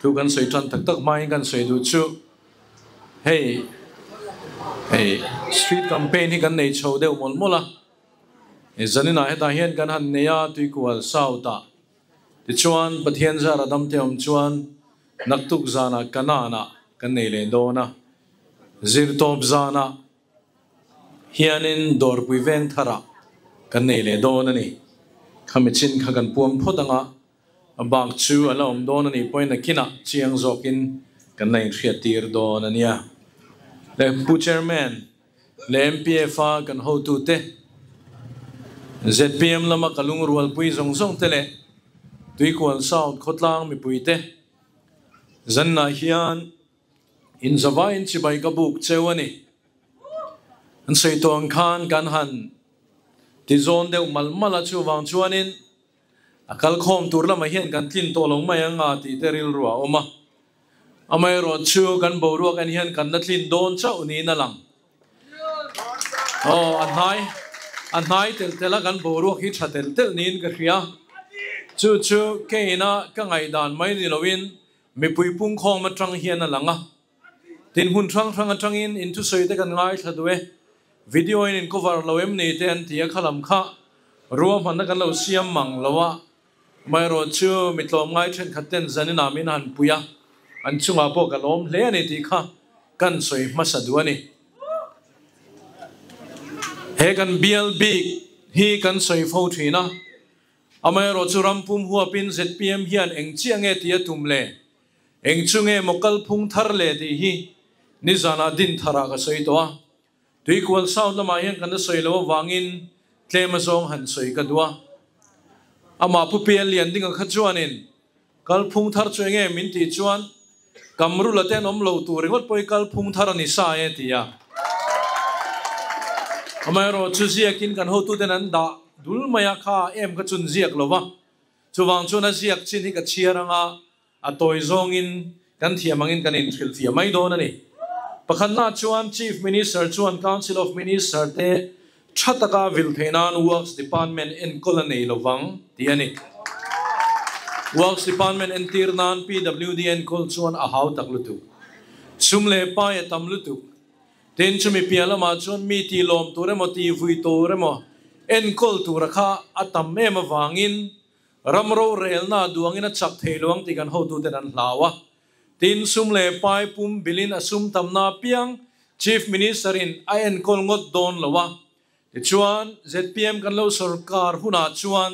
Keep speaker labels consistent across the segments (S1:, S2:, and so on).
S1: Thu kan sawi tan tak tak hmain kan sawi duh chu hei hei street campaign hi kan nei chho deuh mawlh mawlh a, zaninah hetah hian kan han nei a Tuikual South ah tichuan Pathian zara damte awm chuan naktuk zanah Kanan ah kan nei leh dawn a, zirtawp zanah hianin dawrpui veng tharah kan nei leh dawn a ni. Khami chin kha kan puang phawt anga a bak chu a la awm dawn a nih pawhin nakinah chiang zawkin kan la inhriat tir dawn a nia. Le Pu Chairman leh MPF a kan hotute, zpm lama ka lungrualpui zawng zawng te leh Tuikual South khawtlang mipuite zannah hian Inzavain chibai ka buk cheu a ni. An sawi tawh ang khan kan han ti zawn deuh malh malh a, chuvang chuanin a kalkhawm tur lamah hian kan tlin tawh lo mai ang a tih te rilru a awm a. Amaherawh chu kan boruak en hian kan la tlin dawn chauh niin a lang. Aw, a hnai, a hnai telh telh a kan boruak hi tha telh telh niin ka hria. Chu chu keina ka ngaihdan mai ni loin Mipui pungkhawm atang hian a lang a, tin hmun hrang hrang atangin in thusawi te kan ngaithla duh e, video in in cover lo em ni te an ti a, khalam kha ruahmanna kan lo siam mang lo a, amaherawh chu mi tlawmngai thenkhat ten zanin ah min han pui a, an chungah pawh ka lawm hle a ni tih kha kan sawi hmasa duh a ni. He kan bial bik hi kan sawi fo thin a. Amaherawh chu ram pum huapin zpm hian eng chiah nge tih a tum le? Eng chu nge maw kalphung thar le tih hi nizanah din tharah ka sawi tawh a. Tuikual South lamah hian kan la sawi lo avangin tlem azawng han sawi ka duh a. Amah Pu Pian Liandinga kha chuanin kalphung thar chu enge min tih chuan Kamrula te an awm lo tur ringawt pawh hi kalphung thar a ni sa e ti a. Amaherawh chu ziakin kan hotuten an dah dul mai a, kha em kha chun ziak lo va. Chuvang chuan a ziak chin hi ka chhiar anga a tawi zawngin kan thiam angin kan inhrilhfiah mai dawn a ni. Pakhatna chuan Chief Minister chuan Council of Minister te tha taka vil theih nan Works Department enkawl a nei lovang tih a ni. Works Department entir nan PWD enkawl chuan a hau tak lutuk. Sum leh pai a tam lutuk. Tin, chumi piah lamah chuan mi tih lawm tur emaw tih vui tur emaw enkawl tura kha a tam em avangin ram rorelna duangin a chak thei lo ang tih kan hotuten an hlau a. Tin, sum leh pai pum bilin a sum tamna apiang Chief Minister in a enkawl ngawt dawn lo a. Tichuan, zpm kan lo sorkar hunah chuan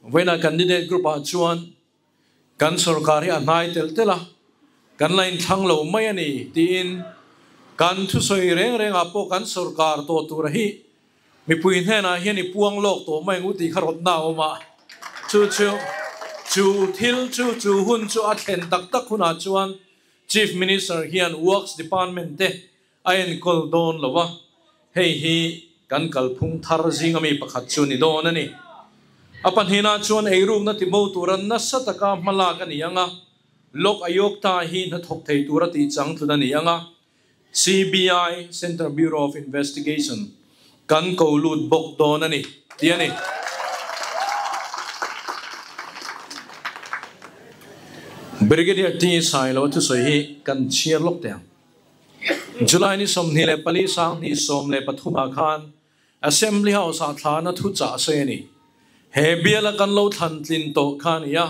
S1: vawiinah candidate group ah chuan kan sorkar hi a hnai telh telh a, kan la inthlang lo mai a ni tiin kan thusawi reng rengah pawh kan sorkar tawh tura hi Mipui hnenah hian i puang lawk tawh mai ang u tih kha rawtna a awm a, chu chu chu thil chu chu hun chu a thlen tak tak hunah chuan Chief Minister hian Works Department te a enkawl dawn lo a, hei hi kan kalphung thar zinga mi pakhat chu ni dawn a ni. A pahnihna chuan eirukna tibo tura nasa taka hmalak a ni ang a, Lok Ayukta hi hnathawk thei tura tih changtlun a ni ang a, CBI, Central Bureau of Investigation, kan ko lut bawk dawn a ni, tih a ni. Brigadier T. Sailo thusawi hi kan chhiar lawk teh ang. July ni 24 2013 ah khan Assembly House ah thlana thuchah a sawi a ni. He biala kan lo thlan tlin tawh kha a ni a.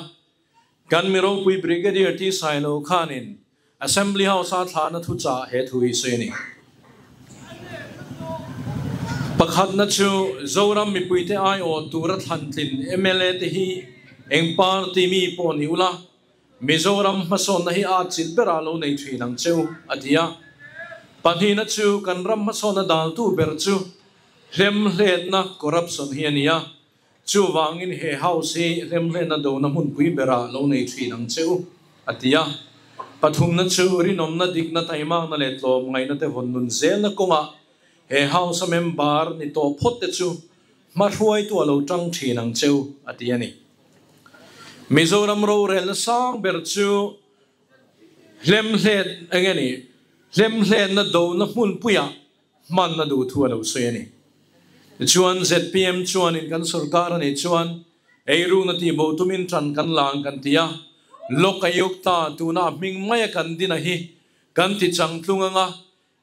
S1: Kan mi ropui Brigadier T. Sailo khanin Assembly House-a thlahna thuchah he thu hi sawi a ni. Pakhatna chu Zoram mipuite aiawh tura thlantlin mla te hi eng party mi pawh ni ula, Mizoram hmasawnna hi a atchilh berah lo nei thin ang cheu, a ti a. Pahnihna chu kan ram hmasawnna daltu ber chu hlemhletna, corruption, hi a ni a. Chuvangin he house hi hlemhlehna dona hmunpui berah lo nei thin ang che u, a ti a. Pathumna chu rinawmna dikna taimakna leh tlawm ngaihna te vawn nun zelna kawngah he house a member ni tawh phawt te chu hmahruaitu a lo tang thin ang che u, a ti a ni. Mizoram rorelna sang ber chu hlemhlet eng nge ni? Hlemhletna dona hmunpuiah hmanna duh thu a lo sawi a ni. Tichuan, zpm chuanin kan sorkar a nih chuan eirukna tihbo tumin tan kan la ang kan ti a, Lokayukta tuna hming maia kan dina hi kan ti changtlung anga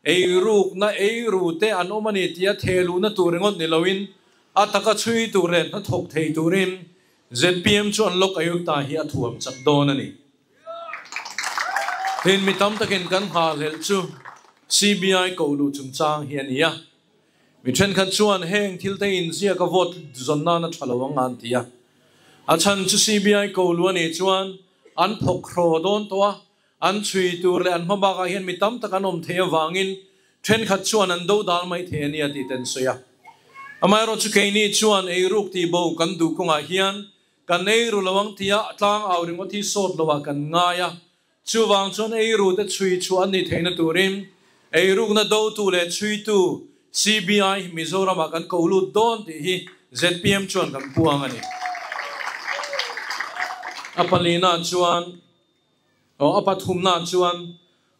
S1: eiruk na eiru te an awm a ni tia thehluhna tur ringawt ni loin a taka chhui tur leh hnathawk thei turin zpm chuan Lokayukta hi a thuam chak dawn a ni. Tin, mi tam takin kan nghahhlelh chu CBI koh luh chungchang hi a ni a. Mi thenkhat chuan heng thil te inziak a vote zawn nan a tha lo ang an ti a. A chhan chu CBI koh luh a nih chuan an phawk hraw dawn tawh a, an chhui tur leh an hma bakah hian mi tam tak an awm thei avangin thenkhat chuan an do dal mai thei a nia tih te an sawi a. Amaherawhchu keini chuan eiruk tihbo kan duh kawngah hian Kan eiru lo ang tia tlang au ringawt hi sawt lo ah kan ngai a, chuvang chuan eiru te chhui chhuah an nih theihna turin eirukna dotu leh chhuitu CBI hi Mizoram ah kan ko lut dawn tih hi zpm chuan kan puang a ni. A palina chuan aw a pathumna chuan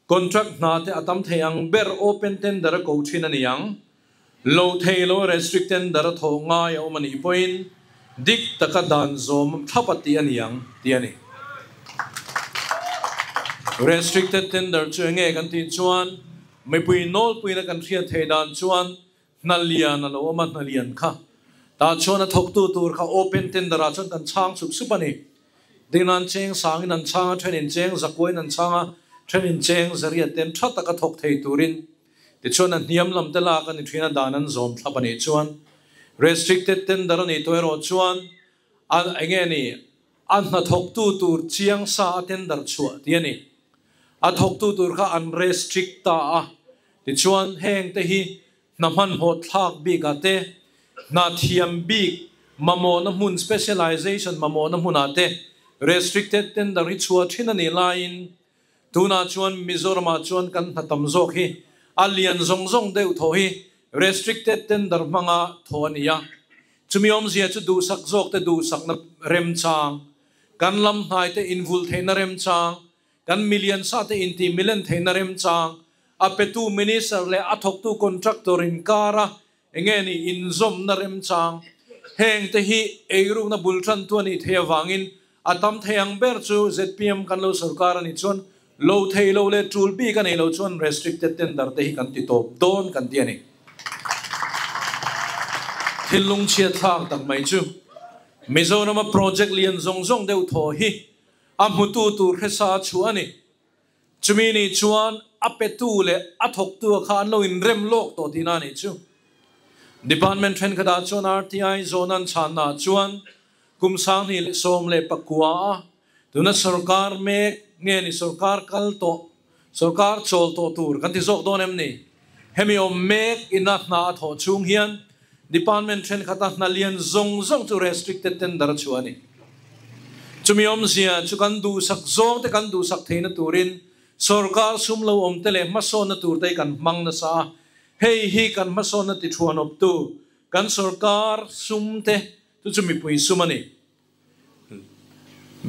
S1: contract hna te a tam thei ang ber open tender a ko thin a ni ang. Lo thei lo restrict tender a thawh ngai a awm a nih pawhin dik taka dan zawm thlap a tih a ni ang tih a ni. Restricted tender chu enge kan tih chuan mipui nawlpuina kan hriat theih dan chuan hna lian a lo awm a, hna lian kha tah chuan a thawktu tur kha open tender ah chuan kan chhang sup sup a ni. Dinglan cheng sangin an chhang a, thenin cheng zakuain an chhang a, thenin cheng zariat ten tha taka thawk thei turin tichuan a hniam lam te lak a ni thin a, dan an zawm thlap a nih chuan restricted tender a nih tawh erawh chuan a enge ni a hnathawktu tur chiang sa a tender chhuah tih a ni. A thawktu tur kha an restrict ta a, tichuan heng te hi hna hmanhmawh thlak bikah te, hna thiam bik mamawhna hmun specialization mamawhna hmunah te restricted tender hi chhuah thin a nih laiin tunah chuan Mizoramah chuan kan hna tam zawk hi a lian zawng zawng deuh thaw hi restricted tender hmanga thaw a ni a. Chumi awmzia chu duhsak zawk te duhsakna remchang, kan lam hnai te invulh theihna remchang, kan milian sa te intih milen theihna remchang, a petu minister leh a thawktu contractor inkara enge ni inzawmna remchang, heng te hi eirukna bul tantu a nih theih avangin a tam thei ang ber chu zpm kan lo sorkar a nih chuan lo thei lo leh tul bik a nei lo chuan restricted tender te hi kan ti tawp dawn kan ti a ni. Thil lungchhiat thlak tak mai chu Mizorama project lian zawng zawng deuh thaw hi a hmutu tur hresa a chhuah a ni. Chumi ni chuan a petu leh a thawktu a kha an lo inrem lawk tawh tihna a nih chu. Department thenkhatah chuan RTI zawhna an chhannaah chuan kum 2019 a tuna sorkar mek nge ni sorkar kal tawh, sorkar chawl tawh tur kan ti zawk dawn em ni? Hemi awm mek ina hna a thawh chhung hian Department thenkhat a hna lian zawng zawng chu restricted tender a chhuah a ni. Chumi awmzia chu kan duhsak zawng te kan duhsak theihna turin sorkar sum lo awm te leh hmasawnna tur te hi kan hmang nasa a, hei hi kan hmasawnna ti thuanawptu kan sorkar sum te chu chu mipui sum a ni.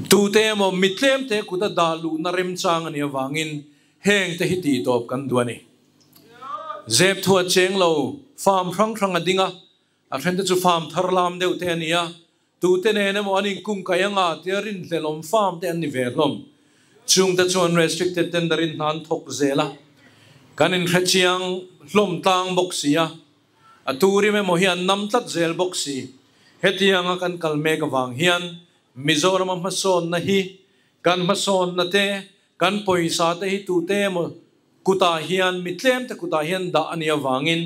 S1: Tute emaw mitlem te kut a dah luhna remchang a nih avangin heng te hi tihtawp kan duh a ni. Zep thu a cheng lo, farm hrang hrang a ding a, a then te chu farm thar lam deuh te a ni a, tute nen emaw an inkung kai anga tia rinhlelawm farm te an ni ve hlawm. Chung te chuan restricted tender in hna an thawk zel a, kan inhrechiang hlawm tlang bawk si a. A turim emaw hi an nam tlat zel bawk si. Hetianga kan kal mek avang hian Mizorama hmasawnna hi kan hmasawnna te, kan pawisa te hi tute emaw kutah hian, mi tlem te kutah hian dah a nih avangin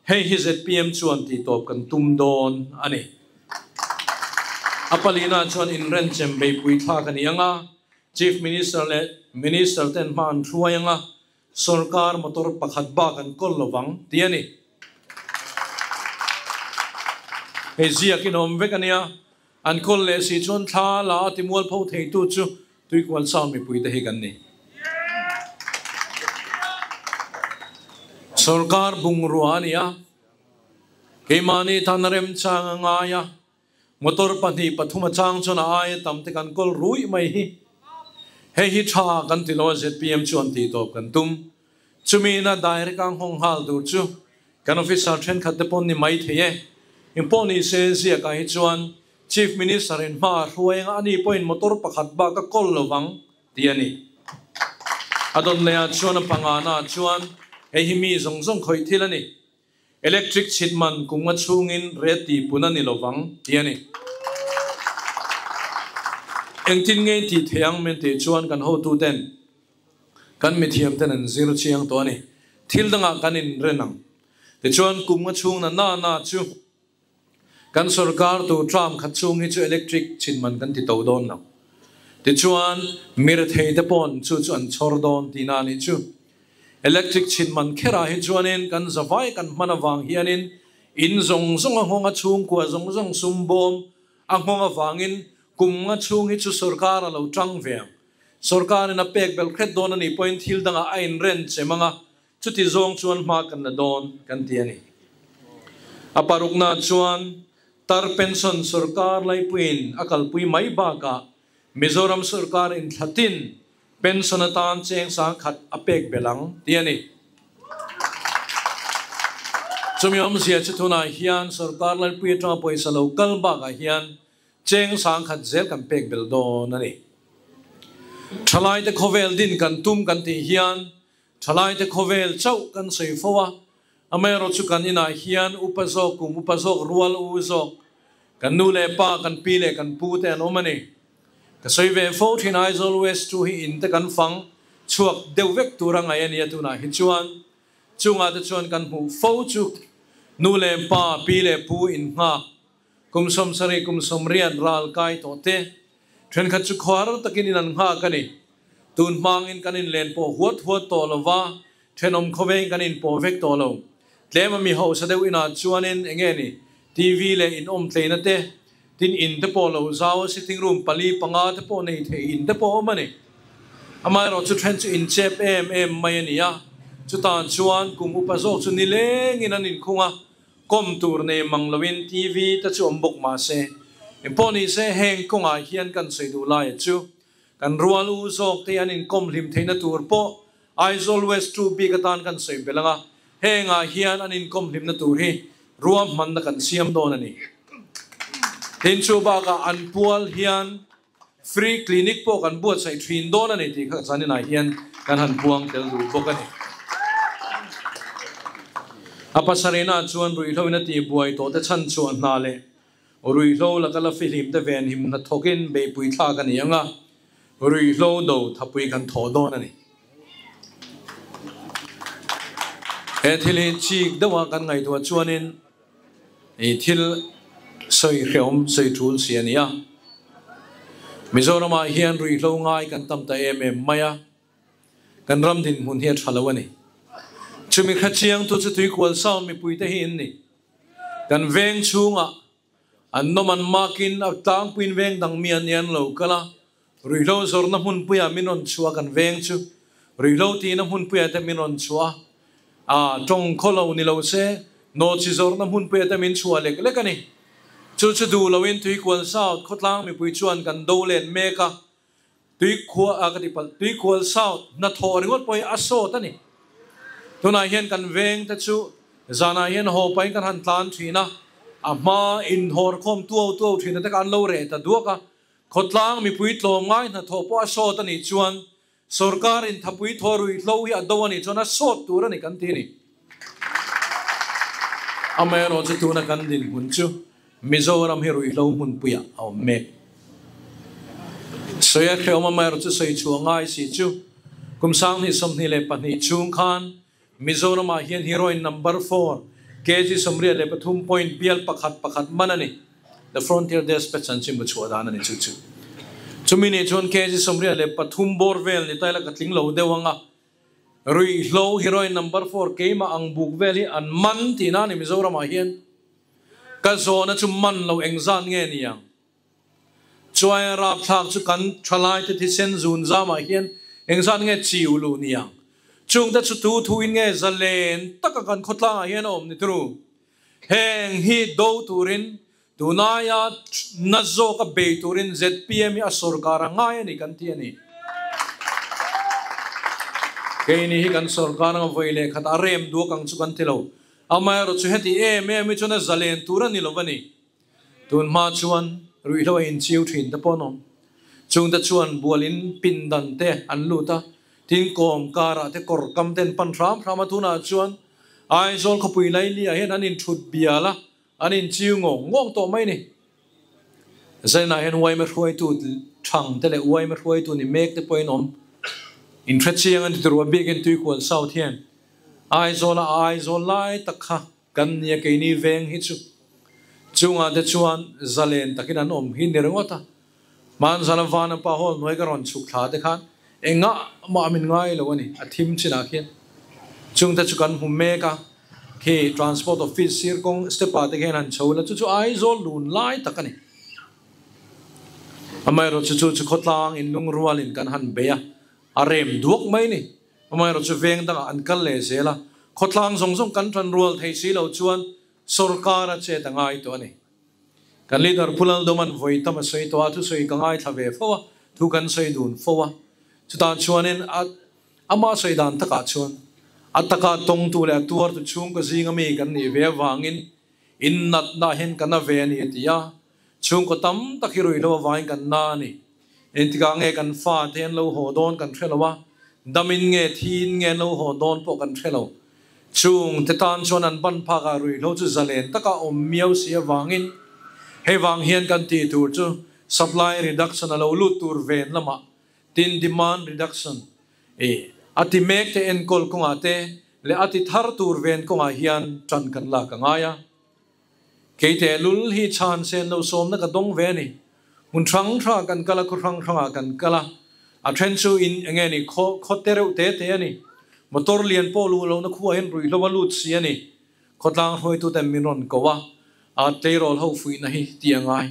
S1: hei hi zpm chuan tihtawp kan tum dawn a ni. A palina chuan inrenchem beipui thlak a ni ang a, Chief Minister leh Minister ten hma an hruai ang a, Sorkar motor pakhat bak an kawl lovang tih a ni. Hei ziak in awm vek a nia, an kawl leh si chuan thla la a timualpho theitu chu Tuikual Sound mipuite hi kan ni. Sorkar bungrua a ni a, keimahni tan a remchang a ngai a, Motor pahnih pathum a chang chuan a aia tam te kan kawl ruih mai hi. Hei hi tha kan ti lo a zpm chuan tih tawp kan tum. Chumi ina direct a nghawng nghal tur chu kan officer thenkhat te pawn ni mai thei e. Engpawh ni se ziakah hi chuan Chief Minister in hma a hruai anga ani pawhin motor pakhat bak a kawl lovang tih a ni. A dawn leh ah chuan a pangana ah chuan hei hi mi zawng zawng khawih thil a ni. Electric chhit man kum a chhungin ret tih pun a ni lovang tih a ni. Engtin nge tih theih ang min tih chuan kan hotuten kan mithiam ten an zir chiang tawh a ni. Thil dangah kan inren ang. Tichuan kum a chhung na na na chu kan sorkar tur tram khat chhung hi chu electric chhin man kan ti to dawn lo. Tichuan mirethei te pawn chu chu an chhawr dawn tihna a nih chu. Electric chhin man kherah hi chuanin kan zavai kan hman avang hianin in zawng zawng a nghawng a chhungkua zawng zawng sum bawm a nghawng avangin kum nga chhung hi chu sorkar a lo tang ve ang. Sorkarin a pek belh hret dawn a nih pawhin thil dangah a inren chem ang a, Chuti zawng chuan hma kan la dawn kan ti a ni. A parukna chuan tar pension sorkar laipuiin a kalpui mai bakah Mizoram sorkar inthlatin pension atan cheng sangkhat a pek belh ang ti a ni. Chumi awmzia chu tunah hian sorkar laipui atanga pawisa lo kal bakah hian cheng sangkhat zel kan pek belh dawn a ni. Thalaite khawvel din kan tum kan tih hian Thalaite khawvel chauh kan sawi fo a, amaherawh chu kan inah hian upa zawk, kum upa zawk, rual u zawk, kan nu leh pa, kan pi leh kan pu te an awm a ni. Ka sawi ve fo thin Aizawl West chu hi in te kan fang chhuak deuh vek tur a ngaih a nia tunah hi chuan chungah te chuan kan hmuh fo chu nu leh pa, pi leh pu in nghak kum 70 kum 80 ral kai tawh te thenkhat chu khuar takin in an nghak a ni. Tun hmangin kan inlen pawh huat huat tawh lo va, thenawm khawveng kan inpawh vek tawh lo. Tlem a mi hausa deuh inah chuanin enge ni, TV leh inawmtleina te, tin in te pawh lo zau a sitting room pali panga te pawh nei thei in te pawh a awm a ni. Amaherawh chu then chu inchep em em mai a ni a, chutah chuan kum upa zawk chu nilengin an inkhung a, kawm tur nei mang loin TV te chu awm bawk mahse, engpawh nise heng kawngah hian kan sawi duh laia chu Kan rual u zawk te an inkawm hlim theihna tur pawh Aizawl West 2 bik atan kan sawi belh ang a, hengah hian an inkawm hlimna tur hi ruahmanna kan siam dawn a ni. Tin chu bakah an pual hian free clinic pawh kan buatsaih thin dawn a ni tih kha zaninah hian kan han puang tel duh bawk a ni. A pasarihna chuan ruihhlo in a tihbuai tawh te chhanchhuah hna leh Ruihhlo laka la fihlim te venhim hna thawkin beihpui thlak a ni ang a, ruihhlo do thapui kan thawh dawn a ni. He thil hi chik deuha kan ngaihtuah chuanin i thil sawi hrehawm sawi tul si a ni a. Mizoramah hian ruihhlo ngai kan tam ta em em mai a, kan ram dinhmun hi a tha lo a ni. Chumi kha chiangtu chu Tuikual Sound mipuite hi in ni. Kan veng chhungah an nawm an makin a tlangpuiin veng dang mi an ni an lo kal a, ruihhlo zawrhna hmunpuiah min rawn chhuah kan veng chu ruihhlo tihna hmunpuiah te min rawn chhuah a, aa tawng khaw lo ni lo se nawhchi zawrhna hmunpuiah te min chhuah lek lek a ni. Chu chu duh loin Tuikual South khawtlang mipui chuan kan do let mek a, Tuikhua a ka ti palh, Tuikhual South hnathawh ringawt pawh hi a sawt a ni. Tunah hian kan veng te chu zanah hian haw pahin kan han tlan thin a, a hma inhawr khawm tuau tuau thin te kha an lo reh ta duak a. Khawtlang mipui tlawmngai hnathawh pawh a sawt a nih chuan sorkar in thapui thaw ruihhlo hi a do a nih chuan a sawt tur a ni kan ti a ni. Amaherawh chu tuna kan dinhmun chu Mizoram hi ruihhlo hmunpuiah a awm mek. Sawi a hrehawm amaherawh chu sawi chhuah ngai si chu kum 2022 chhung khan Mizoramah hian heroin number 4 kg 83 point bial pakhat pakhat man a ni. The Frontier Dispatch chanchinbu chhuah dan a ni chu chu. Chumi nih chuan kg 83 bawr vel ni taila ka tling lo deuh ang a. Ruihhlo heroin number 4 keimah ang buk vel hi an man tihna a ni Mizoramah hian. Ka zawhna chu man lo engzat nge ni ang? Chuai rapthlak chu kan thalaite thisen zun zamah hian engzat nge chiu luh ni ang? Chungte chu tu thuin nge zalen taka kan khawtlangah hian a awm ni turu? Heng hi do turin tunaia na zawka bei turin ZPM hi a sorkar a ngai a ni kan ti a ni. Keini hi kan sorkar anga vawi leh khat a rem duak ang chu kan ti lo. Amaherawh chu heti em em hi chuan a zalen tur a ni lo a ni. Tun hma chuan Ruihhlo a inchiu thin te pawh an awm. Chungte chuan bualin pindan te an lut a, tin kawm karah te kawr kam ten pan hram hram a, tunah chuan Aizawl khawpui laili ah hian an inthut bial a, an inchiu ngawng ngawng tawh mai a ni. Zainah hian uaima hruaitu thang te leh uaima hruaitu ni mek te pawhin awm. Inhrechiang an ti tur a biakin Tuikual South hian Aizawla a Aizawl lai tak kha Kan nia keini veng hi chu chungah te chuan zalen takin an awm hi ni ringawt a, hmanzala vana pa hawl hnuai ka rawn chhuk thla te khan engah mah min ngai lo a ni, a thim chinah khian chungte chu kan hmu mek a, khi Transport Office sir kawng step ah te khian han chho la chu chu Aizawl lun lai tak a ni. Amaherawhchu chu chu khawtlang inlungrualin kan han bei a, a rem duak mai a ni. Amaherawh chu veng dangah an kal leh zel a, khawtlang zawng zawng kan tan rual thei si lo chuan sorkar a chet a ngai tawh a ni. Kan leader Pu Laldoman vawi tam a sawi tawh a, thusawi ka ngaithla ve fo a, thu kan sawi dun fo a. Chutah chuanin a ama sawi dan takah chuan a taka tawngtu leh a tuartu chhungkaw zinga mi kan nih ve avangin innatna hian kan a ve a ni a ti a, Chhungkaw tam tak hi ruihhlo avangin kan na a ni. Engtikah nge kan fa te an lo haw dawn kan hre lo a, damin nge thiin nge an lo haw dawn pawh kan hre lo. Chung te tan chuan an ban phakah ruihhlo chu zalen taka awm miau si avangin hei vang hian kan tih tur chu supply reduction a lo lut tur ven lamah tin demand reduction i a ti mek te enkawl kawngah te leh a ti thar tur ven kawngah hian tan kan lak a ngai a. Kei teh lul hi chhan sen lo sawmna ka dawng ve a ni. Hmun hrang hrangah kan kal a, khaw hrang hrangah kan kal a. A then chu in eng nge ni, khaw khaw te reuh te te a ni. Motor lian pawh luh lohna khuah hian ruihhlo a lut si a ni. Khawtlang hruaituten min rawn ko a, a tleirawl ho fuihna hi ti a ngai.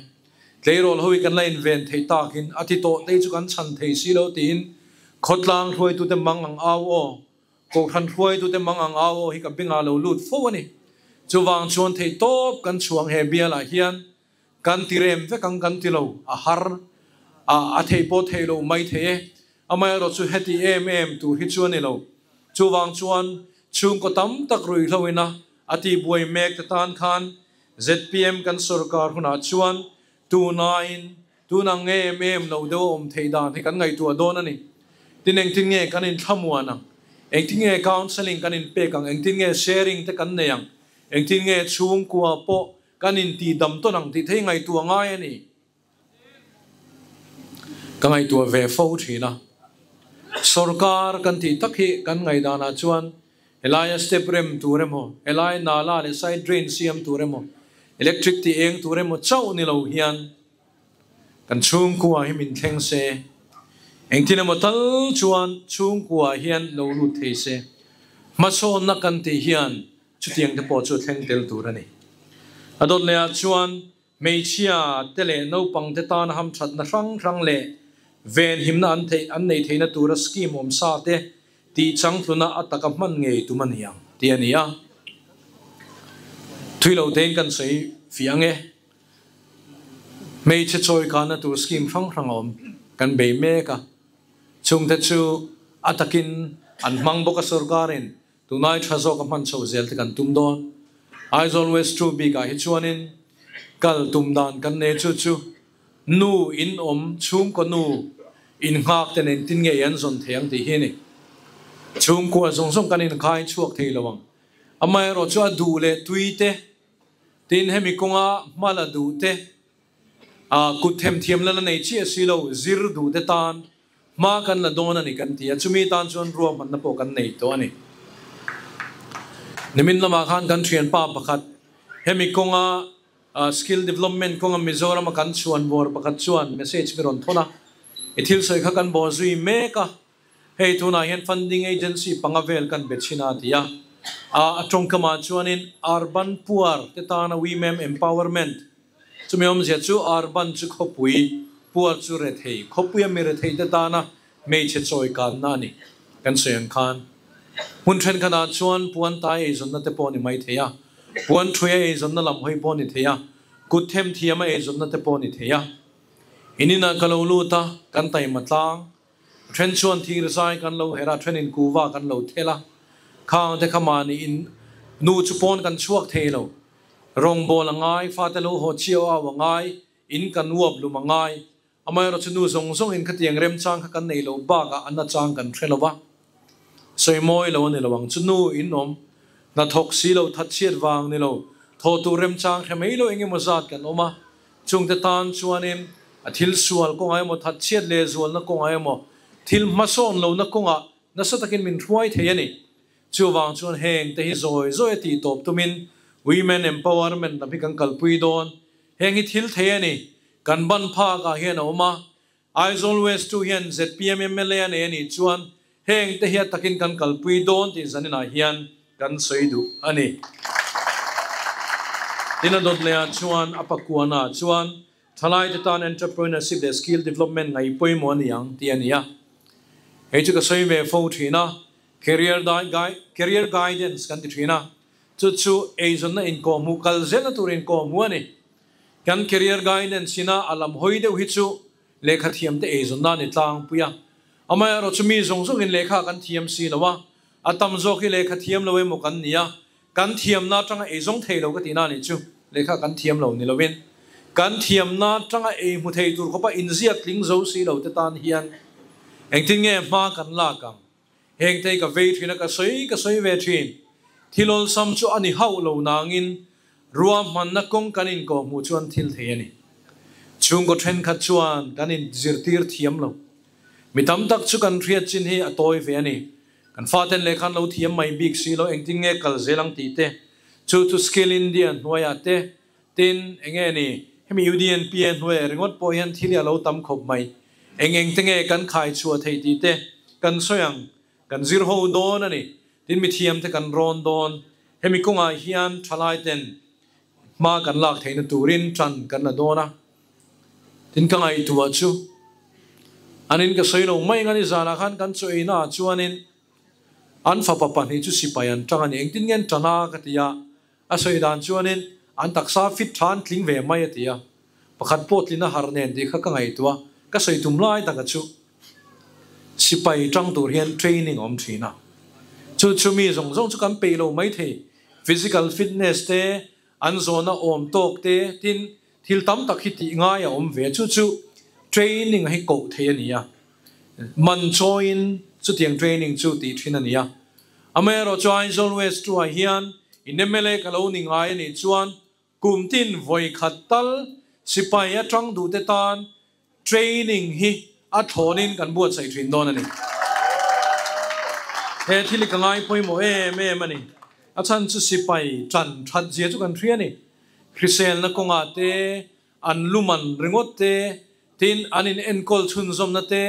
S1: Tleirawl ho hi kan la inven thei takin a ti tawh te chu kan chhan thei si lo tiin khawtlang hruaitute mang ang au aw. Kohhran hruaitute mang ang au aw hi ka bengah lo lut fo a ni. Chuvang chuan theih tawp kan chhuang he bialah hian kan ti rem vek ang kan ti lo, a har a, a theih pawh theih loh mai thei e. Amaherawh chu heti em em tur hi chu a ni lo. Chuvang chuan chhungkaw tam tak ruihhloin a a tihbuai mek te tan khan zpm kan sorkar hunah chuan tunain Tun ang em em lo deuh a awm theih dan hi kan ngaihtuah dawn a ni. Tin engtin nge kan inthlamuan ang? Engtin nge counselling kan inpek ang? Engtin nge sharing te kan nei ang? Engtin nge chhungkua pawh kan intihdam tawn ang tih thei ngaihtuah ngai a ni. Ka ngaihtuah ve fo thin a. Sorkar kan tih tak hi kan ngaihdanah chuan Helaia step rem tur emaw, helaia nala leh side drain siam tur emaw, electric ti eng tur emaw chauh ni lo hian kan chhungkua hi min thleng se. Engtin emaw tal chuan chhungkua hian lo lut thei se. Hmasawnna kan tih hian chutiang te pawh chu a thleng tel tur a ni. A dawt lehah chuan hmeichhia te leh naupang te tana hamthatna hrang hrang leh venhimna an theih an nei theihna tura scheme awm sa te tih changtluna a taka hman ngei tum a ni ang tih a ni a. Thui lo tein kan sawi fiah ang e. Hmeichhe chawikana tur scheme hrang hrang a awm kan bei mek a, chungte chu a takin an hmang bawk a sorkarin Tunai tha zawk a hman chho zel te kan tum dawn. Aizawl West 2 bikah hi chuanin kal tum dan kan nei chu chu nu in awm chhungkaw nu in nghak te nen tin ngei an zawn thei ang tih hi a ni. Chhungkua zawng zawng kan inkhai chhuak thei lo ang. Amaherawh chu a duh leh tui te, tin hemi kawnga hma la duh te, kut themthiam la la nei chiah si lo zir duh te tan Hma kan la dawn a ni kan ti a, chumi tan chuan ruahmanna pawh kan nei tawh a ni. Nimin lamah khan kan thianpa pakhat, hemi kawnga skill development kawnga Mizorama kan chhuan bawr pakhat chuan message mi rawn thawn a, i thil sawi kha kan bawh zui mek a, hei tunah hian funding agency panga vel kan be chhin a ti a. A tawngkamah chuanin urban poor te tana women empowerment Chumi awmzia chu Urban chu khawpui, Puar chu rethei, khawpuia mi rethei te tana hmeichhe chawi kanna a ni. Kan sawi ang khan hmun thenkhatah chuan puan tai eizawnna te pawh a ni mai thei a, puan thuia eizawnna lam hawi pawh a ni thei a, kut themthiama eizawnna te pawh a ni thei a. In inah ka lo lut a, kan taima tlang. Then chuan thir zai kan lo herh a, thenin kuva kan lo thel a, khang te kha mahni in nu chu pawn kan chhuak thei lo. Rawngbâwl a ngai, fate lo haw chiau au a ngai. In kan uap lum a ngai. Amaherawhchu nu zawng zawngin khatiang remchang kha kan nei loh bakah a nachang kan hre lo va, sawi mawi lo a ni lo ang chu. Nu in awm, hnathawk si lo, thatchhiat vang ni lo, thaw tur remchang hre mai lo eng emaw zat kan awm a, chungte tan chuanin a thil sual kawngah emaw, thatchhiat lehzualna kawngah emaw, thil hmasawn lohna kawngah nasa takin min hruai thei a ni. Chuvang chuan heng te hi zawi zawi a tihtawp tumin Women Empowerment lam hi kan kalpui dawn. Heng hi thil thei a ni. Kan ban phak ah hian a awm a, Aizawl West tu hian zpm mla a nei a nih chuan heng te hi a takin kan kalpui dawn tih zanin ah hian kan sawi duh a ni. Tin a dawt leh ah chuan a pakuana ah chuan thalai te tan entrepreneurship leh skill development ngaih pawimawh a ni ang tih a ni a. Hei chu ka sawi ve fo thin a, career career guidance kan ti thin a, chu chu eizawnna inkawhhmuh kal zelna tur inkawhhmuh a ni. Kan career guidance ina a lam hawi deuh hi chu lehkha thiam te eizawn nan i tlangpui a. Amaherawh chu mi zawng zawngin lehkha kan thiam si lo a, a tam zawk hi lehkha thiam lo emaw kan ni a, kan thiamna atanga eizawng thei lo ka tihna a nih chu, lehkha kan thiam lo ni lovin kan thiamna atanga ei hmu thei tur khawpa inziak tling zo si lo te tan hian engtin nge hma kan lak ang? Heng te hi ka vei thin a, ka sawi ka sawi ve thin. Thil awlsam chu a ni hauh lo nangin ruahmanna kawng kan inkawh hmuh chuan thil thei a ni. Chhungkaw thenkhat chuan kan inzirtir thiam lo. Mi tam tak chu kan hriat chin hi a tawi ve a ni. Kan faten lehkha an lo thiam mai bik si lo, engtin nge kal zel ang tih te, chu chu Skill India hnuaiah te, Tin, eng nge ni, hemi UDNPA hnuaiah ringawt pawh hian thil hi a lo tam khawp mai. Eng eng te nge kan khai chhuah theih tih te kan sawi ang, kan zir ho dawn a ni. Tin, mithiam te kan rawn dawn. Hemi kawngah hian thalai ten hma kan lak theihna turin tan kan la dawn a. Tin, ka ngaihtuah chu anin ka sawi lo mai ang a ni, zanah khan kan chaw eina ah chuanin an fapa pahnih chu sipai an tang a ni. Engtin nge an tan a ka ti a. A sawi dan chuanin an taksa fit tha an tling ve mai a ti a, pakhat pawh tlin a har nen tih kha ka ngaihtuah a, ka sawi tum lai taka chu sipai tang tur hian training a awm thin a, chu chu mi zawng zawng chu kan peih lo mai thei, physical fitness te, an zawhna awm tawk te, tin thil tam tak hi tih ngai a awm ve a, chu chu training hi koh theih a ni a, man chawiin chutiang training chu tih thin a ni a. Amaherawhchu Aizawl West 2 ah hian in mla ka lo ni ngai a nih chuan kum tin vawi khat tal sipai atang duhte tan training hi a thlawnin kan buatsaih thin dawn a ni. He thil hi ka ngai pawimawh em em a ni. A chhan chu sipai tan that zia chu kan hria a ni. Hriselna kawngah te, an luman ringawt te, tin an in enkawl chhunzawmna te,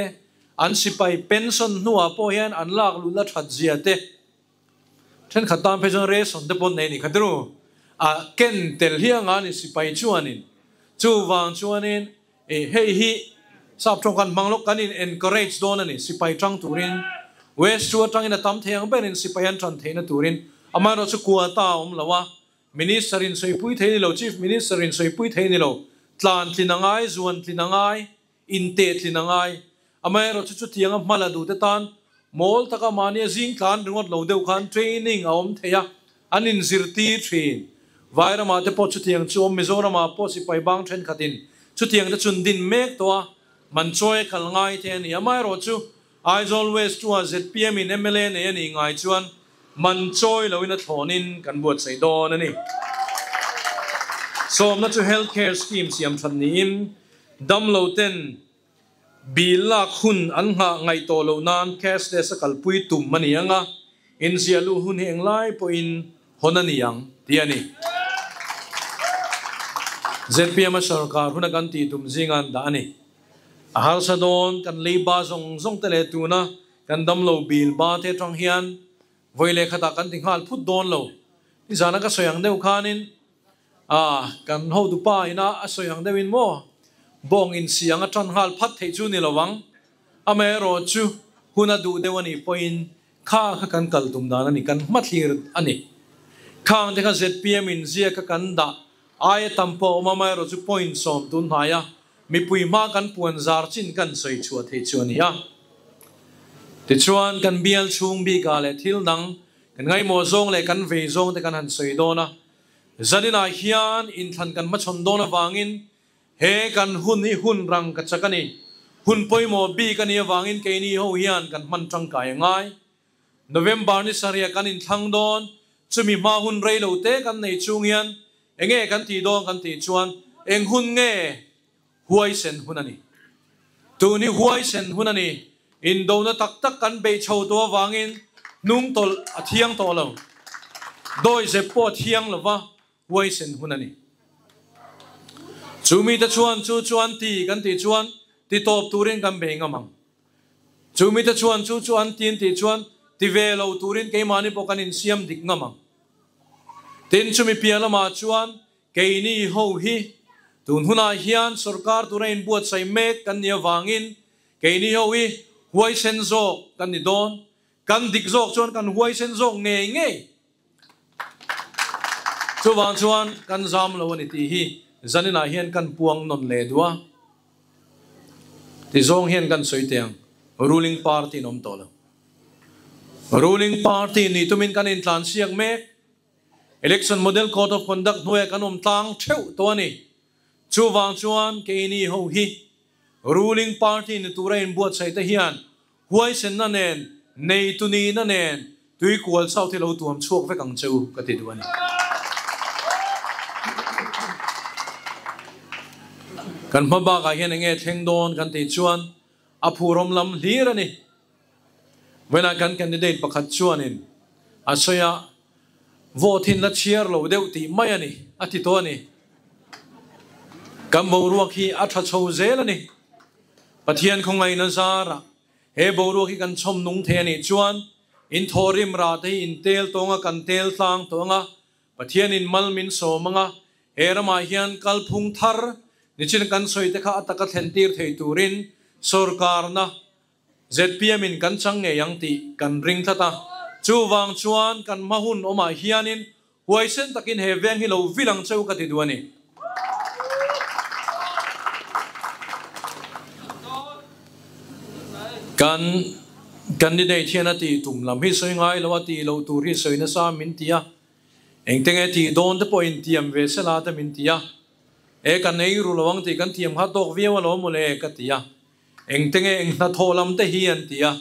S1: an sipai pension hnuah pawh hian an lak luh la that zia te, thenkhat tan phei chuan ration te pawh nei ni kha tiru, a ken tel hi anga ni sipai chuanin chuvang chuanin ih hei hi sap tawng kan hmang lawk kan in encourage dawn a ni sipai tang turin west chu atangin a tam thei ang berin sipai an tan theihna turin amaherawhchu quota a awm lo a. Minister in sawipui thei ni lo, Chief Minister in sawipui thei ni lo, tlan tlin a ngai, zuan tlin a ngai, inteh tlin a ngai. Amaherawhchu chutianga hma la duhte tan mawl taka mahnia zing tlan ringawt lo deuh khan training a awm thei a, an inzirtir thin. Vairamah te pawh chutiang chu awm, Mizoramah pawh sipai bang thenkhatin chutiang te chun din mek tawh a, man chawi a kal ngai te a ni. Amaherawhchu Aizawl West 2 ah zpm in mla nei a nih ngai chuan man chawi loin a thlawnin kan buatsaih dawn a ni. Sawmna chu Health Care Scheme siam that niin damlo ten bill lak hun an nghah ngaih tawh loh nan cashless a kalpui tum a ni ang a, inziah luh hun hi englai pawhin hawn a ni ang tih a ni. Zpm a sarkar huna kan tih tum zinga an dah a ni. A harsa dawn kan leiba zawng zawng te leh tuna kan damlo bil ba te atang hian vawi leh khatah kan ti nghal phut dawn lo. Nizana ka sawi ang deuh khanin ah kan hotu pa ina a sawi ang deuhin maw bawng insiang a tan nghal phat theih chu ni lo ang. Amaherawh chu hun a duh deuh a nih pawhin kha kha kan kal tum dan a ni, kan hmathlir a ni. Khang te kha zpm in ziak kha kan dah aia tam pawh a awm a, amaherawh chu point 10 tun hnai a Mipui hma kan puan zar chin kan sawi chhuah thei chu a ni a. Tichuan, kan bial chhung bikah leh thil dang kan ngaihmawh zawng leh kan vei zawng te kan han sawi dawn a. Zaninah hian inthlan kan hmachhawn dawn avangin He kan hun hi hun rang ka chak a ni. Hun pawimawh bik a nih avangin keini ho hian kan hman tangkai a ngai. November ni sarih kan inthlang dawn, chumi hma hun rei lo te kan nei chung hian enge kan tih dawn kan tih chuan eng hun nge huaisen hun a ni. Tun hi huaisen hun a ni. Indona tak tak kan bei chho tawh avangin hnung tawlh a thiang tawh lo. Dawizep pawh a thiang lo va, huaisen hun a ni. Chu mite chuan chu chu an ti kan tih chuan ti tawp turin kan bei ngam ang. Chu mite chuan chu chu an ti an tih chuan ti ve lo turin keimahni pawh kan insiam dik ngam ang. Tin, chumi piah lamah chuan keini ho hi tun hunah hian sorkar tura inbuatsaih mek kan nih avangin keini ho hi huaisen zawk kan ni dawn. Kan dik zawk chuan kan huaisen zawk ngei ngei. Chuvang chuan kan zam lo a ni tih hi zaninah hian kan puang nawn leh duh a. Ti zawng hian kan sawi teh ang, ruling party in awm tawh lo. Ruling party nih tumin kan intlansiak mek. Election Model Code of Conduct hnuaiah kan awm tlang theuh tawh a ni. Chuvang chuan keini ho hi ruling party ni tura inbuatsaih te hian Huaisenna nen, neitu nihna nen tuikual chauh hi lo tuam chhuak vek ang che u ka ti duh a ni. Kan hma bakah hian enge thleng dawn kan tih chuan a phurawm lam hlir a ni. Vawiinah kan candidate pakhat chuanin a sawi a, vote hi la chhiar lo deuh tih mai a ni, a ti tawh a ni. Kan boruak hi a tha chho zel a ni. Pathian khawngaihna zarah he boruak hi kan chhawm nung thei a nih chuan in thawhrim rah te hi in tel tawng a, kan tel tlang tawh ang a, Pathianin mal min sawm ang a, he ramah hian kalphung thar nichin kan sawi te kha a taka thlen tir thei turin sorkarna zpm in kan chang ngei ang tih kan ring tlat a. Chuvang chuan kan hma hun awmah hianin Huaisen takin he veng hi lo vil ang cheu ka ti duh a ni. Kan candidate hian a tih tum lam hi sawi ngai lo a tih loh tur hi sawi nasa min ti a, engte nge tih dawn te pawh intiam ve sela te min ti a, e kan ei ru lo ang tih kan thiam kha tawk viau alawm mawle ka ti a, engte nge eng hnathawh lam te hi an ti a,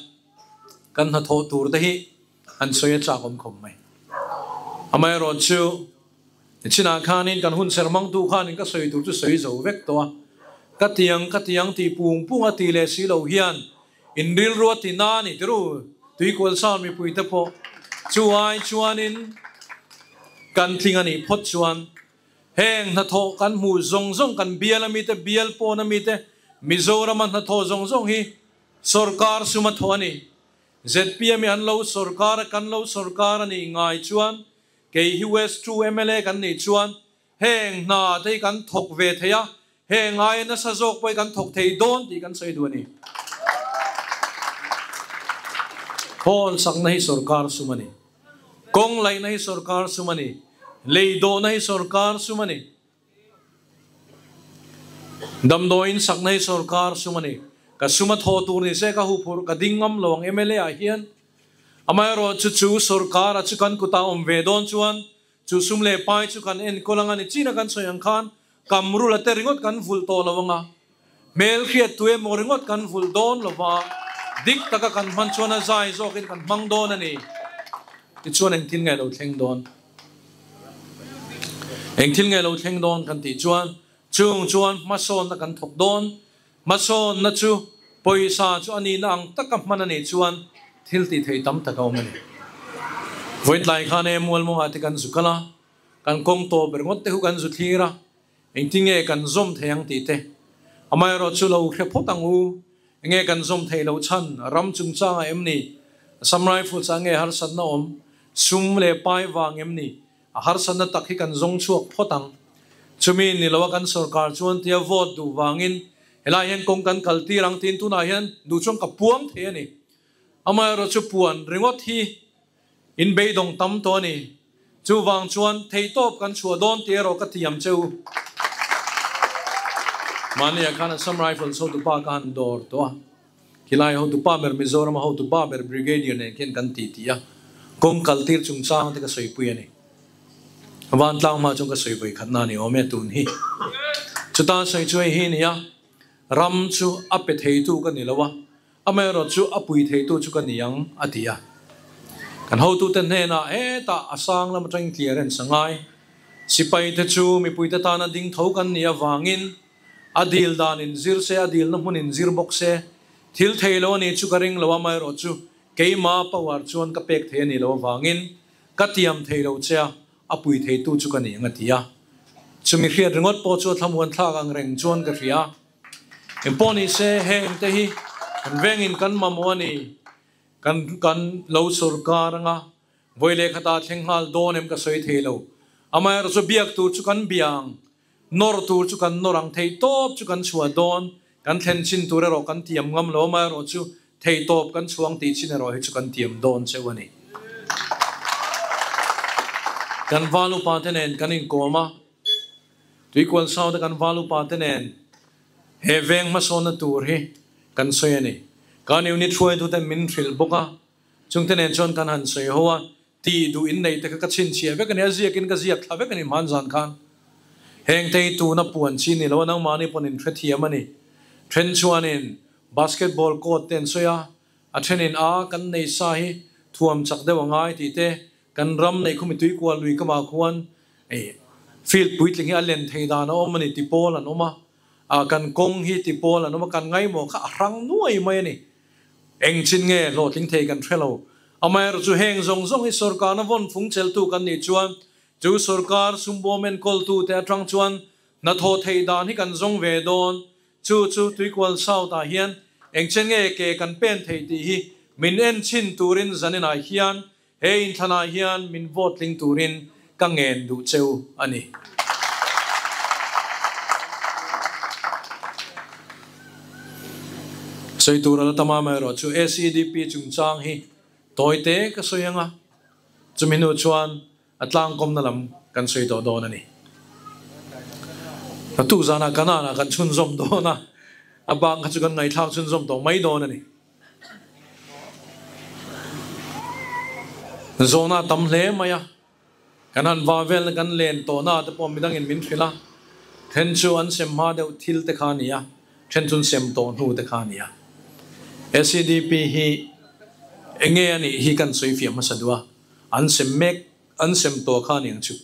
S1: kan hnathawh tur te hi An sawi a chak awm khawp mai. Amaherawh chu nichinah khanin kan hun ser mangtu khanin ka sawi tur chu sawi zo vek tawh a. Ka tiang ka tiang tih pung pung a ti leh si lo hian in rilru a ti na a ni tiru tuikual sound mipui te pawh chu ai chuanin kan tling a nih phawt chuan heng hnathawh kan hmuh zawng zawng kan bial a mite bial pawn a mite Mizoram a hnathawh zawng zawng hi sawrkar sum a thawh a ni. Zpm hi an lo sawrkar a, kan lo sawrkar a nih ngai chuan kei hi West 2 mla kan nih chuan heng hna te hi kan thawk ve thei a, heng aia nasa zawk pawh hi kan thawk thei dawn tih kan sawi duh a ni. Hall sakna hi sawrkar sum a ni. Kawng laihna hi sawrkar sum a ni. Lei dawhna hi sawrkar sum a ni. Damdawiin sakna hi sorkar sum a ni. Ka sum a thaw tur ni se ka huphurh ka ding ngam lo ang mla ah hian. Amaherawh chu chu sorkar a chu kan kutah awm ve dawn chuan chu sum leh pai chu kan enkawl ang a ni. China kan sawi ang khan kamrula te ringawt kan vulh tawh lo ang a. Hmel hriat tu emaw ringawt kan vulh dawn lo va, dik taka kan hman chuan a zai zawkin kan hmang dawn a ni. Tichuan engthil nge lo thleng dawn? Engthil nge lo thleng dawn kan tih chuan chung chuan hmasawnna kan thawk dawn. Hmasawnna chu pawisa chu a nihna ang taka hman a nih chuan thil tih theih tam tak a awm a ni. Vawitlai khan e mualmawngah te kan zu kal a, kan kawng tawp ringawt te khu kan zu thlir a, Engtin nge kan zawm thei ang tih te. Amaherawh chu lo hre phawt ang u. Enge kan zawm theih loh chhan ram chungchangah em ni? Assam Rifles ah nge harsatna awm? Sum leh pai vang em ni? A harsatna tak hi kan zawng chhuak phawt ang. Chumi ni loa kan sorkar chuan tia vote duh vangin helai hian kawng kan kal tir ang tiin tunah hian duh chuan ka puang thei a ni. Amaherawh chu puan ringawt hi In beidawng tam tawh a ni. Chuvang chuan theihtawp kan chhuah dawn tih erawh ka tiam che u. Mahniah khan Assam Rifles hotupa ka han dawr tawh a. Khilai hotupa ber Mizorama hotupa ber Brigadier nen khian kan ti ti a. Kawng kal tir chungchang te ka sawipui a ni. Vantlang hma chuan ka sawi vawi khatna a ni awm e tun hi. Chuta sawi chu hei hi a ni a, Ram chu a pe theitu ka ni lo a, amaherawh chu a pui theitu chu ka ni ang, a ti a. Kan hotute hnenah hetah a sang lam atangin clearance a ngai. Sipaite chu mipuite tana ding tho kan nih avangin a dil dan in zir se, a dilna hmun in zir bawk se, thil thei lo a nih chu ka ring lo, amaherawh chu keima power chuan ka pek thei a nih loh avangin ka tiam thei lo che a, a pui theitu chu ka ni ang a ti a. Chumi hriat ringawt pawh chu a thlamuan thlak ang reng chuan ka hria. Engpawh ni se heng te hi kan vengin kan mamawh a ni. Kan kan lo sawrkar anga vawi leh khatah thleng nghal dawn em ka sawi thei lo. Amaherawhchu chu biak tur chu kan bia ang, nawr tur chu kan nawr ang, theihtawp chu kan chhuah dawn, kan thlen chin tur erawh kan tiam ngam lo, amaherawhchu theihtawp kan chhuang tih chin erawh hi chu kan tiam dawn cheu a ni. Kan val upa te nen kan inkawm a, Tuikual South a kan val upa te nen he veng hmasawnna tur hi kan sawi a ni. Kan unit hruaituten min hrilh bawk a, chungte nen chuan kan han sawi ho a, Tih duh in nei te kha ka chhinchhiah vek a ni, a ziakin ka ziak thla vek a ni hman zan khan. Heng te hi tuna puan chi ni lo a, nangmahni pawn in hrethiam a ni. Then chuanin basketball court te an sawi a, a thenin a kan nei sa hi thuam chak deuh a ngai tih te, kan ram neih khumi tuikual lui kamah khuan field puitling hi a len thei dan a awm a ni ti pawl an awm a, kan kawng hi ti pawl an awm a, kan ngaimawh kha a hrang nuai mai a ni. Eng chin nge hlawhtling thei kan hre lo. Amaherawh chu heng zawng zawng hi sawrkarna vawn fung cheltu kan nih chuan chu sawrkar sumbawm enkawltute atang chuan hnathawh theih dan hi kan zawng ve dawn. Chu chu Tuikual South ah hian eng chen nge ke kan pen thei tih hi min en chhin turin zaninah hian He inthlanah hian min vote tling turin ka ngen duh cheu a ni. Sawi tur a la tam a, amaherawh chu SEDP chungchang hi tawi te ka sawi ang a, chumi hnu chuan a tlangkawmna lam kan sawi tawh dawn a ni. Naktuk zanah Kanaan ah kan chhunzawm dawn a, a bang kha chu kan ngaihthlak chhunzawm tawh mai dawn a ni. Zawhna a tam hle mai a, kan han va velna kan len tawhna te pawh midangin min hrilh a, then chu an sem hma deuh thil te kha a ni a, then chu an sem tawh hnu te kha a ni a. SEDP hi enge a nih hi kan sawi fiah hmasa duh a, an sem mek, an sem tawh kha a ni ang chu.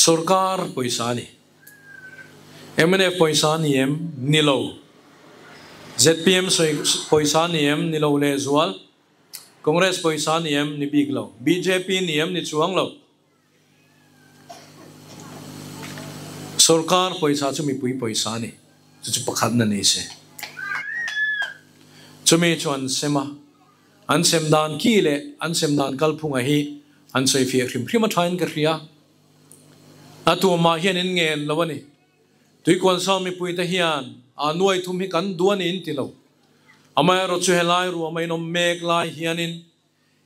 S1: Sorkar pawisa a ni. Mnf pawisa ni em? Ni lo. Zpm pawisa ni em? Ni lo lehzual. Congress pawisa ni em? Ni bik lo. Bjp ni em? Ni chuang lo. Sorkar pawisa chu mipui pawisa a ni. Chu chu pakhatna ni se. Chumi chu an sem a. An sem dan ki leh an sem dan kalphunga hi an sawifiah hrim hrim a thain ka hria. A tuamah hian in ngen lo a ni. Tuikualsau mipuite hian a nuai thum hi kan duh a ni in ti lo. Amaherawh chu helai ruama in awm mek lai hianin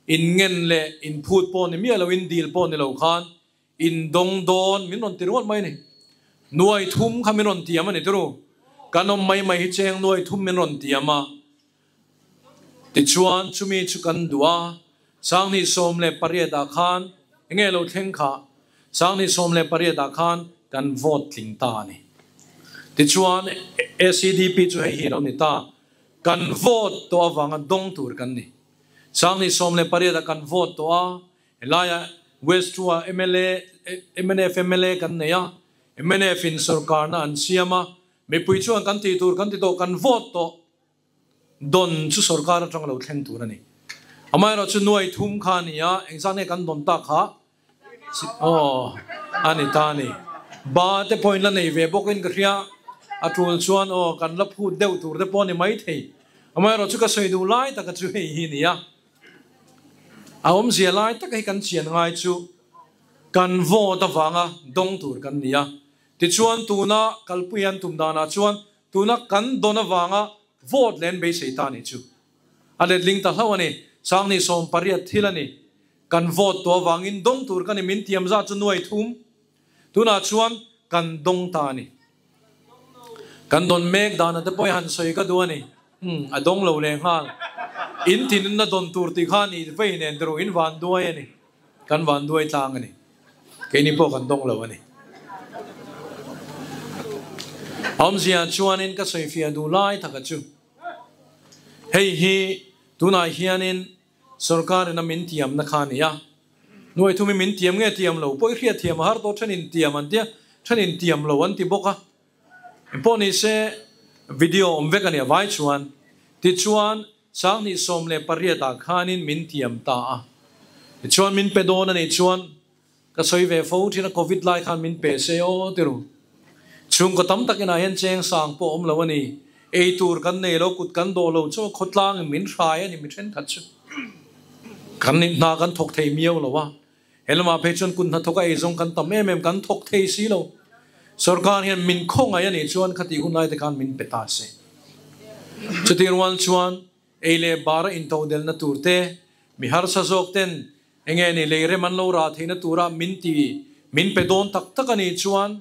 S1: in ngen leh in phut pawh ni miah lo, in dil pawh ni lo khan in dawng dawn min rawn ti ruat mai a ni. Nuai thum kha min rawn tiam a ni turu. Kan awm mai mai hi cheng nuai thum min rawn tiam a. Tichuan, chumi chu kan duh a, 2018 ah khan enge lo thleng kha, 2018 ah khan kan vote tling ta a ni. Tichuan, SEDP chu hei hi a lo ni ta, kan vote tawh avanga dawng tur kan ni. 2018 ah kan vote tawh a, helaia West Tua mla, mnf mla kan nei a, mnf in sorkarna an siam a, mipui chuan kan tih tur kan ti tawh, kan vote tawh. Don chu sorkar atang lo thleng tur a ni. Amaherawh chu nuai thum kha a ni a, engzah nge kan don tak kha? Aw, a ni ta a ni. Ba te pawhin la nei ve bawkin ka hria, a tul chuan aw kan la phut deuh tur te pawh a ni maithei. Amaherawh chu ka sawi duh lai taka chu hei hi a ni a. A awmzia lai taka hi kan chian ngai chu kan vote avanga dawng tur kan ni a. Tichuan tuna kalpui an tum danah chuan Tuna kan dawn avanga vote leh an beisei ta nih chu a letling ta hlauh a ni. 2018 thil a ni. Kan vote tawh avangin dawng tur ka ni min tiam zat chu nuai thum. Tunah chuan kan dawng ta a ni. Kan dawn mek dana te pawh i han sawi ka duh a ni. Umm a dawng lo leh nghal. In tinin a dawn tur tih kha ni vei nen te ru in van duai a ni. Kan van duai tlang a ni. Keini pawh kan dawng lo a ni. Awmzia chuanin ka sawifiah duh lai taka chu hei hi tunah hianin sorkarin a min tiamna kha a ni a. Nuai thumi min tiam nge tiam lo pawh i hriat thiam a har tawh thenin tiam an tia, thenin tiam lo an ti bawk a. Engpawh ni se video awm vek a nia vai chuan. Tichuan Sanghnih 18 ah khanin min tiam ta a. Tichuan min pe dawn a nih chuan ka sawi ve fo thin a Covid lai khan min pe se aw ti ru. Chhungkaw tam tak inah hian cheng sang pawh awm lo a ni. Ei tur kan nei lo, kut kan dawh lo chu khawtlang in min hrai a ni mi thenkhat chu. Kan hna kan thawk thei miau lo a. He lamah phei chuan kut hnathawk a eizawng kan tam em em kan thawk thei si lo. Sorkar hian min khawngaih a nih chuan khati hun laite khan min pe ta se. Chutih rual chuan ei leh bara intodelna tur te, mi harsa zawk ten enge ni lei rem an lo rah theihna tura min ti min pe dawn tak tak a nih chuan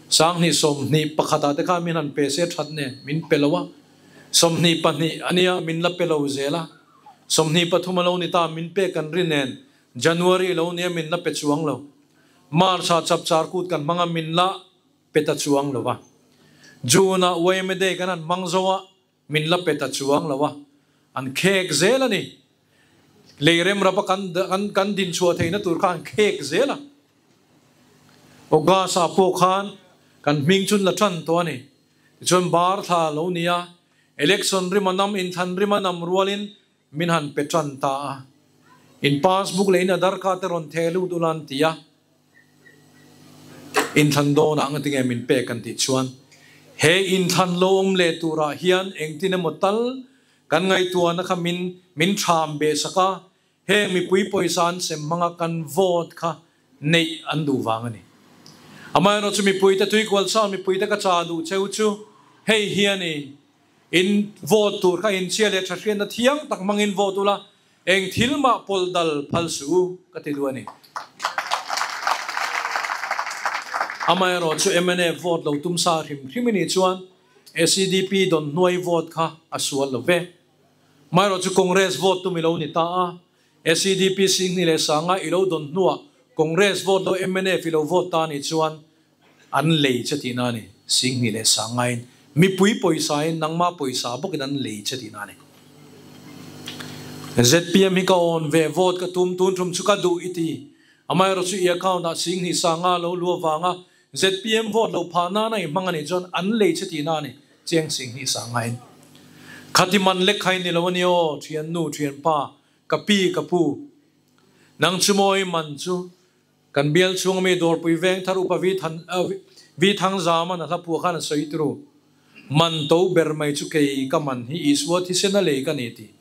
S1: 2021 ah te khan min han pe se that nen min pe lo a, 22 a nia min la pe lo zel a, 23 a lo ni ta min pek kan ri nen January lo nia min la pe chuang lo, March ah chapchar kut kan hmang a min la pe ta chuang lo a, June ah Yma Day kan han hmang zo a min la pe ta chuang lo a, an khek zel a ni. Lei remrapa kan kan din chhuah theihna tur kha an khek zel a. August ah pawh khan kan hming chun la tan tawh a ni. Tichuan bar thla lo ni a, election rima nam inthlan rima nam rualin min han pe tan ta a. In passbook leh in Aadhaar card te rawn theh lut ula an ti a. Inthlan dawnah ang atinge min pek an tih chuan he inthlan lo awm leh turah hian engtin emaw tal kan ngaihtuahna kha min min tham beh sak a, heng mipui pawisa an sem hmanga kan vote kha neih an duh vang a ni. Amaherawhchu mipuite tuikual chau mipuite ka cha duh cheu chu hei hi a ni, in vote tur kha inchhia leh tha hriatna thiang tak hmangin vote ula, Eng thil mah pawlh dal phal suh u ka ti duh a ni. Amaherawhchu mnf vote lo tum sa hrim hrim i nih chuan SEDP dawn hnuai vote kha a sual lo ve. Amaherawhchu Congress vote tum i lo ni ta a, SEDP Singhni leh Sanga i lo dawn hnuah Congress vote lo mnf i lo vote ta nih chuan an lei che tihna a ni. Singhni leh Sangain mipui pawisain nangmah pawisa bawkin an lei che tihna a ni. Zpm hi ka awn ve vote ka tum tun thum chu ka duh i ti. Amaherawh chu i account ah Singhni Sanga lo lu avanga zpm vote lo phah nana i hmang a nih chuan an lei che tihna a ni. Chiang Singhni Sangain khati man lek kha i ni lo a ni aw thiannu thianpa ka pi ka pu nang chu maw i man chu Kan bial chhunga mi dawrpui veng thar upa Vi Than Vi Thang Zaman a hla phuah khan a sawi turu. Man to ber mai chu kei ka man hi Isua thisen a lei ka ni ti.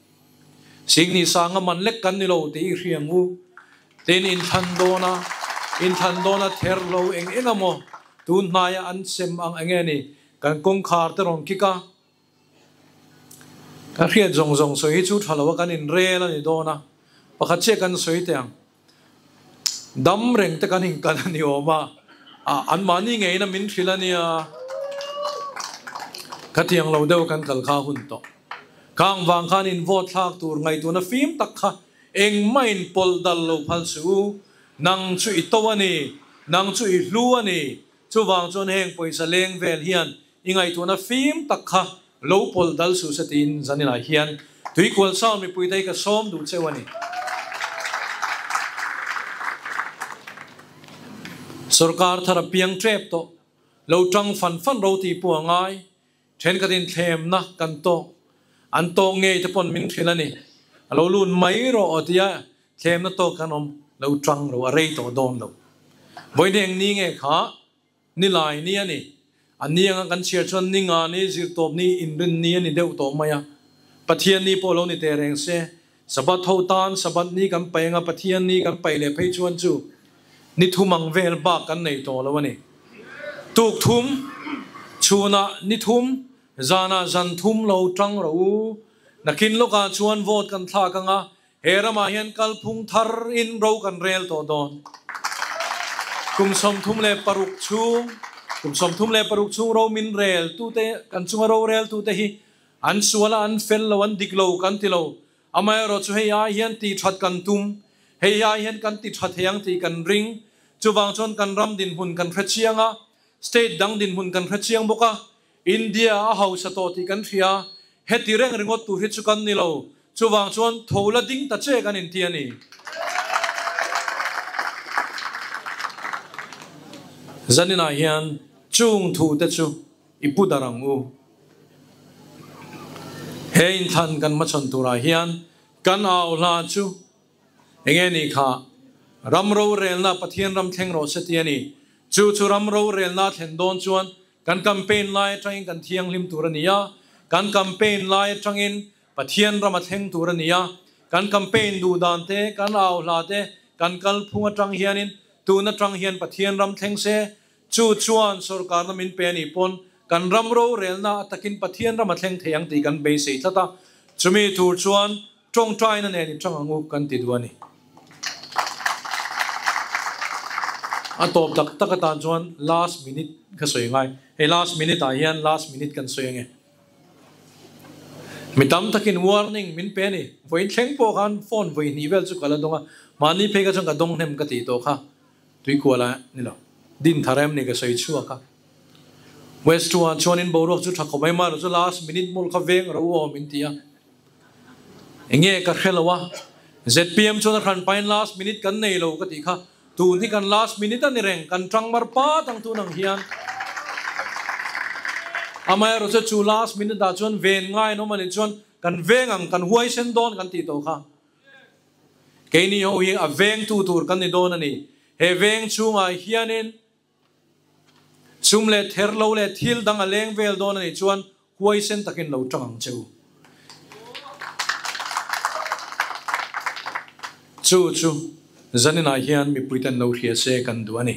S1: Singhni sanga man lek kan ni lo tih i hriang u. Tin inthlan dawna inthlan dawna ther lo eng eng a maw tun hnaia an sem ang enge ni kan kawngkhar te rawn kik a. Ka hriat zawng zawng sawi hi chu tha lo a kan inrel a ni dawn a pakhat chiah kan sawi teh ang. Dam reng te kan inkal a ni awm a, anmahni ngeiin a min hrilh a nia. Khatiang lo deuh kan kal kha hun tawh. Khang vang khan in vote thlak tur ngaihtuahna fim tak kha engmah in pawlh dal lo phal suh u. Nang chu i to a ni, nang chu i hlu a ni. Chuvang chuan heng pawisa leng vel hian i ngaihtuahna fim tak kha lo pawlh dal suh se tiin zaninah hian Tuikual Sound mipuite hi ka sawm duh cheu a ni. Sorkar thar a piang tep tawh, lo tang fan fan ro tih pawh a ngai, thenkhat in thlemna kan tawk, an tawk ngei te pawn min hrilh a ni. A lo lut mai rawh aw tia thlemna tawk kan awm, lo tang ro a rei tawh dawn lo. Vawiin eng ni nge kha? Ni lai ni a ni. A ni anga kan chhiar chuan ni nga ni, zirtawp ni, inrin ni a ni deuh tawh mai a. Pathian ni pawh lo ni teh reng se. Sabbath ho tan Sabbath ni kan paih anga Pathian ni kan paih leh phei chuan chu ni thum ang vel bak kan nei tawh lo a ni. Tuk thum, chhunah ni thum, zanah zan thum lo tang rawh u. Nakin lawkah chuan vote kan thlak anga He ramah hian kalphung thar in ro kan rel tawh dawn. Kum 36 chhung, kum 36 chhung ro min rel tute, kan chunga ro rel tute hi an sual a, an fel lo, an dik lo kan ti lo. Amaherawh chu hei ai hian tih that kan tum, hei ai hian kan ti tha thei ang tih kan ring. Chuvang chuan kan ram dinhmun kan hre chiang a. State dang dinhmun kan hre chiang bawk a, India a hausa tawh tih kan hria, heti reng ringawt tur hi chu kan ni lo, chuvang chuan tho la ding ta che kan inti a ni. Zaninah hian chung thu te chu i pu dar ang u. He inthlan kan hmachhawn turah hian kan au hla chu Enge ni kha? Ram rorelna Pathian ram thleng rawh se ti a ni. Chu chu ram rorelna a thlen dawn chuan kan campaign lai atangin kan thianghlim tur a ni a, kan campaign lai atangin Pathian ram a thleng tur a ni a, kan campaign duh dan te, kan au hla te, kan kalphung atang hianin tun atang hian Pathian ram thleng se, chu chuan sorkarna min pe a nih pawn kan ram rorelna a takin Pathian ram a thleng thei ang tih kan beisei tlat a, chumi tur chuan Tawngtaina nen i tang ang u kan ti duh a ni. A tawp tak tak atan chuan last minute ka sawi ngai. Hei last minute ah hian last minute kan sawi ange. Mi tam takin warning min pe a ni. Vawiin thleng pawh khan phone vawi hnih vel chu ka la dawng a. Mahni phei kha chuan ka dawng hnem ka tih tawh kha. Tuikuala ni lo. Din thar em ni ka sawi chhuak a. West 2 ah chuanin boruak chu tha khawp mai marawh chu last minute mawlh kha veng ro aw min ti a. Enge ka hre lo a, zpm chuan a hran pain last minute kan nei lo ka tih kha, tun hi kan last minute a ni reng, kan tang mar pat ang tun ang hian. Amaherawhchu chu last minute ah chuan ven ngai an awm a nih chuan kan veng ang, kan huaisen dawn kan tih tawh kha. Keini ho hi a vengtu tur kan ni dawn a ni. He veng chhungah hianin Sum leh ther lo leh thil dang a leng vel dawn a nih chuan huaisen takin lo tang ang che u. Chu chu zaninah hian mipuiten lo hria se kan duh a ni.